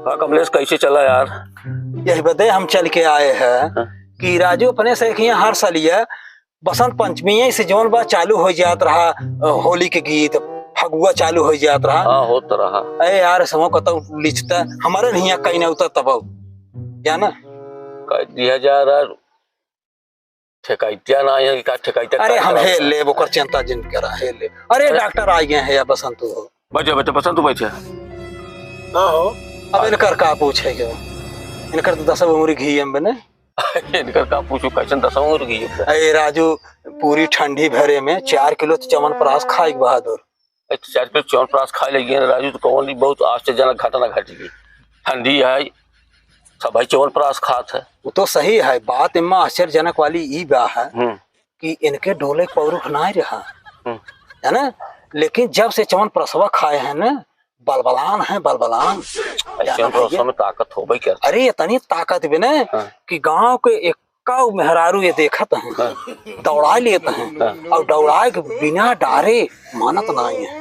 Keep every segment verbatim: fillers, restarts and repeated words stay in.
हाँ कमलेश, कैसे चला यार? यही बदे हम चल के आए हैं हाँ। कि राजू अपने से एक यहाँ हर साल ये बसंत पंचमी से जौन बा चालू हो जात रहा, अ, होली के गीत, फगुआ चालू हो जात रहा। हाँ, होत रहा। अरे यार, समो कतौ लिचता, हमारे नहीं कहीं ना उतर तब, जाना? कह दिया जा रहा, ठेकैतिया ना आए हैं कि का ठेकैतिया अरे का हम करत हे है? लेब, ओकर चिंता जिन करा, हे लेब। अरे अरे। डॉक्टर आ गए हैं या बसंत हो। बैठे, बैठे, बसंत बैठे। हाँ हो। अब इनकर का पूछे के? इनकर तो दस उम्र घी हम बने। इनकर का पूछू, कैसन दस उम्र घी है? अरे राजू, पूरी ठंडी भरे में चार किलो तो च्यवनप्राश खाए के बहादुर। ए, चार किलो च्यवनप्राश खाए लगी है राजू, तो कौन ही बहुत आश्चर्यजनक घटना घटी है। ठंडी है, सब भाई च्यवनप्राश खात है। वो तो सही है, बात इम्मा आश्चर्यजनक वाली ई बा है हम्म। कि इनके डोले के पौरुख ना रहा, हम्म। है ना? लेकिन जब से च्यवनप्राशवा खाए हैं ना, बलबलान है, बलबलान। ऐसे जाना च्यवनप्राशवा भैया। में ताकत होबे करता। अरे, इतनी ताकत भी ना हाँ। कि गांव के एक का उ मेहरारू ये देखत हैं, हाँ। दौड़ा लेत हैं, हाँ। और दौड़ा के बिना डारे मानत नाई है।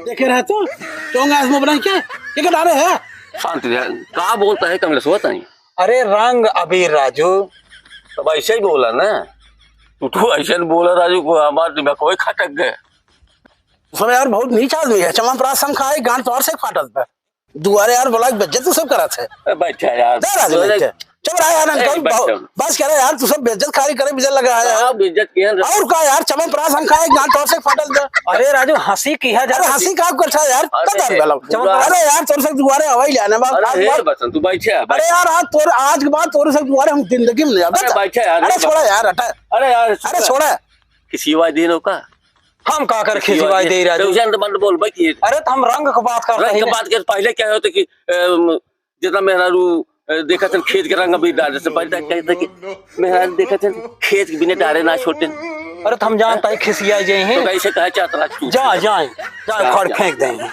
देखे रहे तो, चोंगा इसमें बनाई क्या? के के डारे है? शांत रह, का बोलता है कमलेश, होता नहीं। अरे रंग अबीर राजू। तब ऐसे ही बोला ना, तू, तू ऐसे नहीं बोला राजू, को हमार दिमाग कोई खटक गए। उसमें यार बहुत नीच आदमी है, च्यवनप्राश हम खाए, गांड तोर से फाटत बा। दुआरे यार बोला के बेइज्जत तो सब करत है। ए, बैठा यार। दे राजू, अरे, बैठे। चुप रहा यार, ए, अंकल, बैठा। बहु-, बस कह रहा यार, तू सब बेइज्जत खाली करे, बेइज्जत लगा है यार। हाँ, बेइज्जत किया है। और का यार, च्यवनप्राश हम खाए, गांड तोर से फाटल दे। अरे राजू, हंसी की है, अरे हंसी का करता है यार, अरे, पता नहीं वाला। च्यवनप्राश अरे यार, तोर से दुआरे हवाई ले आने वाला, अरे, आज हे बात। बसंत, तू बैठे, बैठे। अरे यार, आज तोर, आज के बाद तोर से दुआरे हम जिंदगी में नहीं आते। अरे, बैठे यार, अरे, बैठे। छोड़ा यार, हटा। अरे यार, अरे, छोड़ा। छोड़ा। किसी वाई दिन का? हम का कर खिसिवाई दे राजू? तो उसे अंत बंद बोल भाई कि अरे तो हम रंग के बात करते रंग हैं के ना। बात कर, पहले क्या होता कि, अम, जितना मेहरारू, अ, देखत हन खेत के रंग अबीर डारे से पहले तक कहते कि मेहरारू देखत हन खेत के बिना डारे ना छोटे। अरे तो हम जानता है खिसिया जाए हैं। तो कैसे कहा चाहता तू? जा, जाए, जा, जा, खड़ जा। फेंक दें।